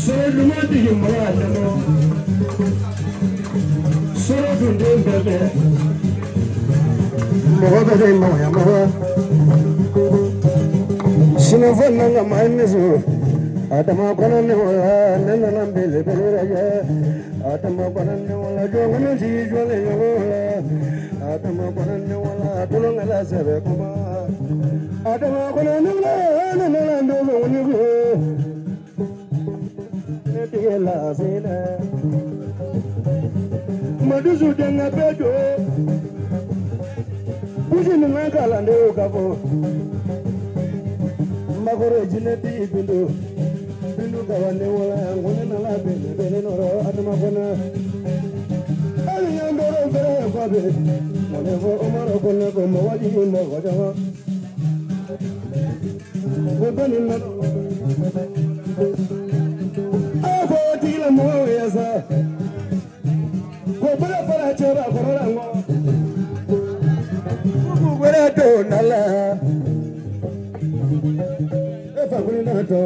Sɔrɔ duman tigi mɔgɔ a dama. Sɔrɔ dun den bɛɛ fɛ. Mɔgɔ bɛ kɛ mɔgɔya mɔgɔ. Sinafɔ nana maa ni so. Adama kɔnɔ ne wala ne nana belebele lajɛ. Adama kɔnɔ ne wala jɔnkɔnɔ sigi jɔlen ɲɔgɔn la. Adama kɔnɔ ne wala tulonkɛ la sɛbɛ kuma. Adama kɔnɔ ne wala ne nana donso ni ko. Ne tigɛ la sinɛ. Madusu denkɛ bɛɛ don. Busi ninnu kalandenw ka fɔ. Makɔrɔ jinɛ tigi bindu. Bindu kaban ne wala ko ne nana belebele nɔrɔ Adama kɔnɔ. Hali y'an dɔrɔ fɛrɛ kɔfɛ. Mɔnɛ fɔ Umaru ko ne ko mɔgɔ jigi mɔgɔ caman. Ko bɛ nin na. A fɔ tigilamɔgɔw ye sa. Ko bolo fara cɛba kɔrɔ la ŋɔ. K'u wɛrɛ don na la. E fa kuli n'a tɔ.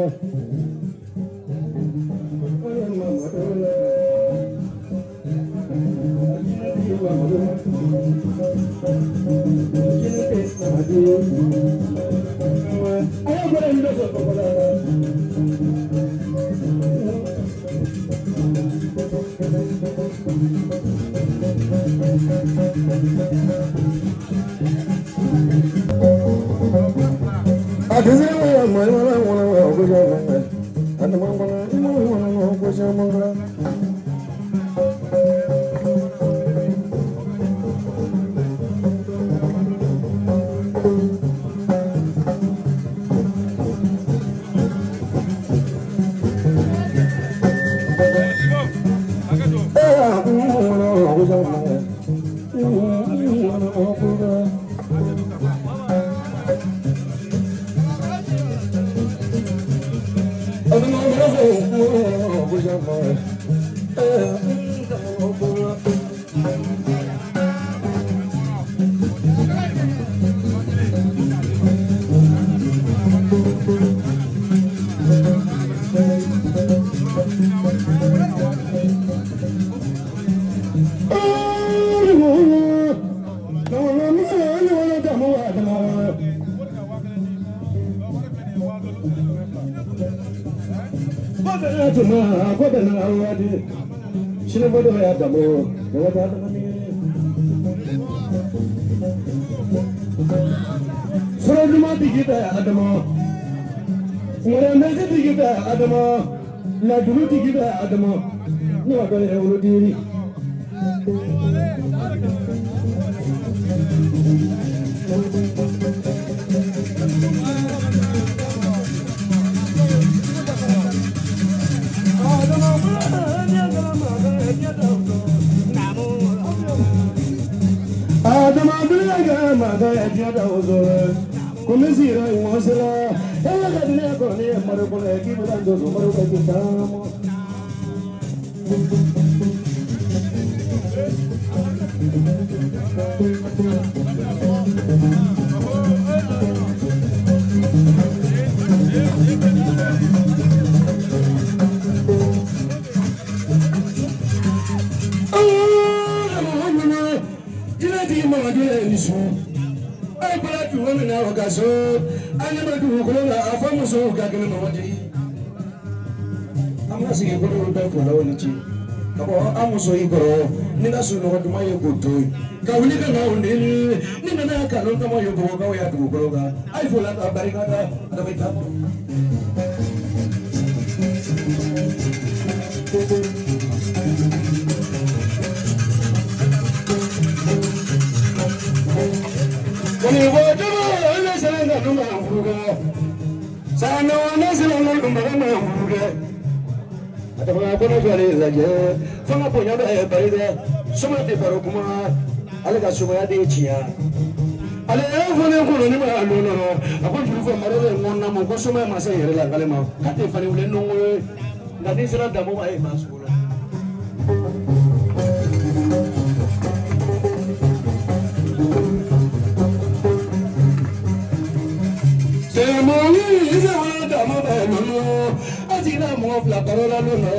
fila baro la n'o nɔ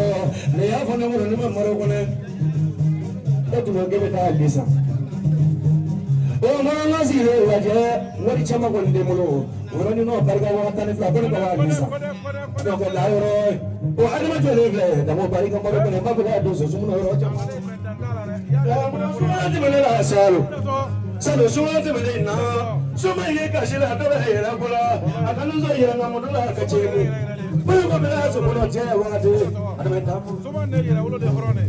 ne y'a fɔ ne kɔnɔ ne ma maro kɔnɔ e tun ko k'e bɛ taa lisa o mana n ka sigilen lajɛ wari caman kɔni tɛ n bolo o yɔrɔnin n'o barika 12 ko ne ka waa lisa donc la yɔrɔ o adama jɔlen filɛ dabo barika maro kɔnɔ n b'a fɛ k'a don soso minnu yɔrɔ caman sumaya tɛmɛnen la salo salo sumaya tɛmɛnen na suma ye kasi la dɔ bɛ yɛlɛ ko la a ka nisɔn yɛlɛ nka mɔdɔ la ka cɛ bolo ko bɛ sogo dɔ cɛ wagati adama ta suma ne yɛrɛ wolo de hɔrɔn de.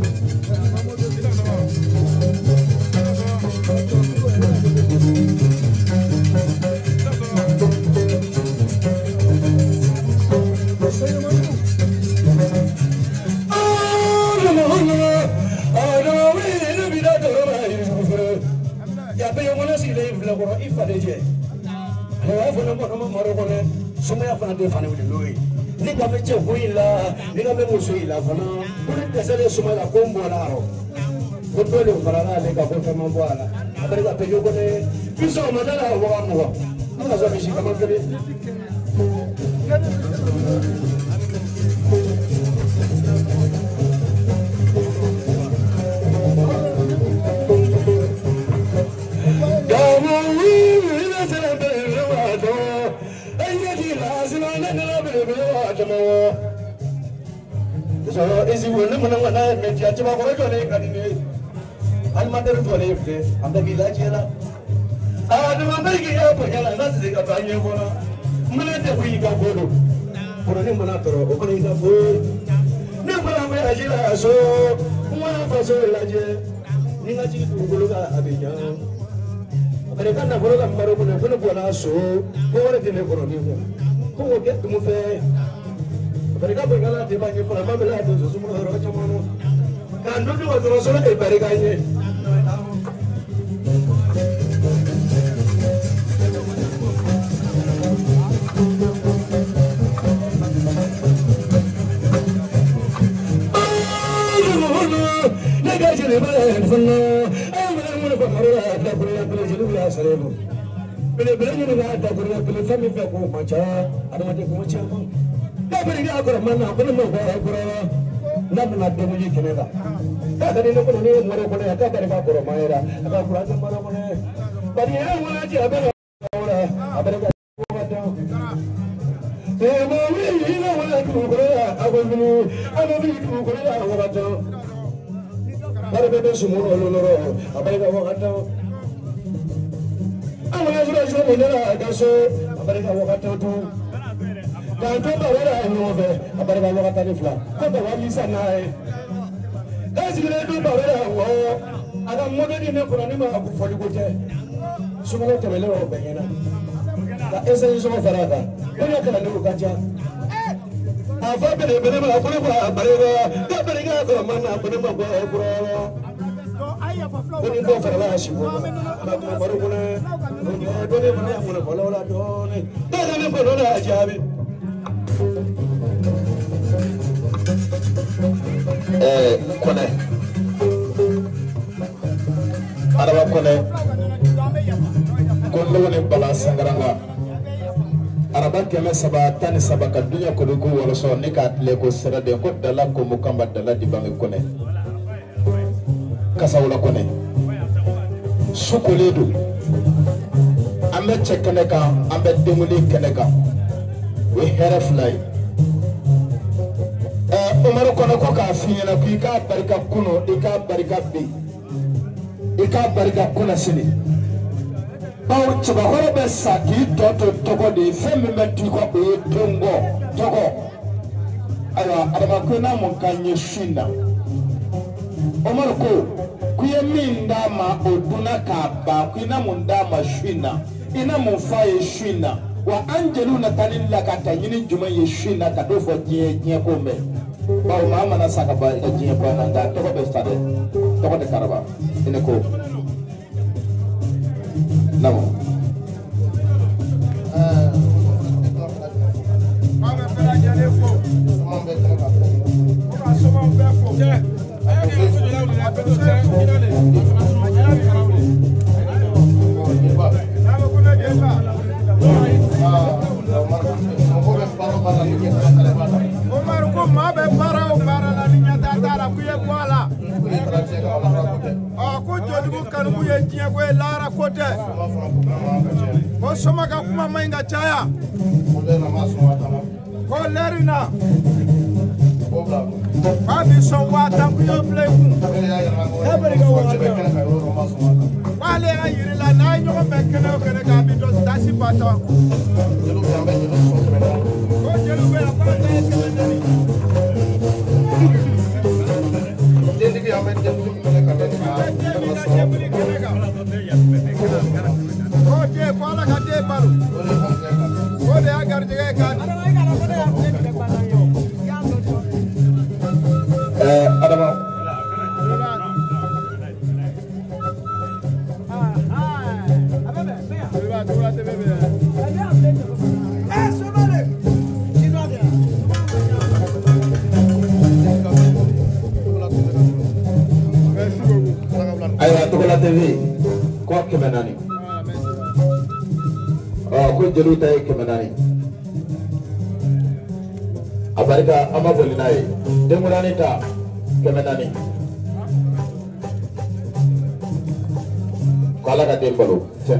I faden ale b'a fɔ ne kɔnɔ ma maro kɔnɔ sumaya fana tɛ fani wuli n'o ye ne ka bɛ cɛ ko in la ne ka bɛ muso in la fana ko ne dɛsɛlen sumaya la ko n bɔra a rɔ ko dɔ de farala ale kan ko fɛn ma bɔ a la a bɛ ka pɛjɔ ko ne bi sɔgɔmada la 20 ne ka sɔrɔ misi kama kelen. Kɔnɛ Adama Kɔnɛ ko ne Bala Sangaranga araba 313 ka dunya kodugu wɔlɔsɔ ne k'a tile ko siraden ko dala ko mu kanba dala di bange Kɔnɛ Kasawula Kɔnɛ su kolen don an bɛ cɛ kɛnɛ kan an bɛ denwuli kɛnɛ kan o ye hɛrɛ fila ye. Umaru Kɔnɛ ko k'a f'i ɲɛna k'i k'a barika kunun i k'a barika bi i k'a barika kunna sini bawo cɛbakɔrɔ bɛ sa k'i tɔ to tɔgɔ de ye fɛn min bɛ to i kɔ o ye dongɔ tɔgɔ ayiwa Adama ko n'a mun ka ɲɛ su in na Umaru ko k'i ye min d'a ma o dunna k'a ban k'i na mun d'a ma su in na i na mun f'a ye su in na wa an jeliw na taa ni la ka taa ɲini jumɛn ye su in na ka t'o fɔ diɲɛ diɲɛ ko mɛn bawo maa mana sa ka ban i ka diɲɛ banna nka tɔgɔ bɛ sa dɛ tɔgɔ tɛ karaba i ne ko naamu. An bɛ bɛɛ lajɛlen fo. Ko ka somaw bɛɛ fo. Umaru ko maa bɛ kanumu ye diɲɛko ye, lahara ko tɛ. Ko soma ka kuma man ɲi ka caya. Ko lɛri na k'a bi sɔn 50,000 ko y'o bila i kun. K'ale y'a yiri la n'a ye ɲɔgɔn bɛn kɛnɛ o kɛnɛ kan, a bi dɔ tasi 10,000. Ko jeliw bɛ yan, k'an ta ye 400. Dentigi, an bɛ dentigi kɛnɛ kan. An bɛ den min ka denkundi kɛnɛ kan. Ko den, ko Ala ka den balo. O de y'a garijɛgɛ ye k'a di. Adama. Ayiwa, Togola TV ko 400. Ɔ, ko jeliw ta ye 400. A barika, an ma boli n'a ye. Denkurani ta 400. Ko Ala ka den balo. Tiɲɛ.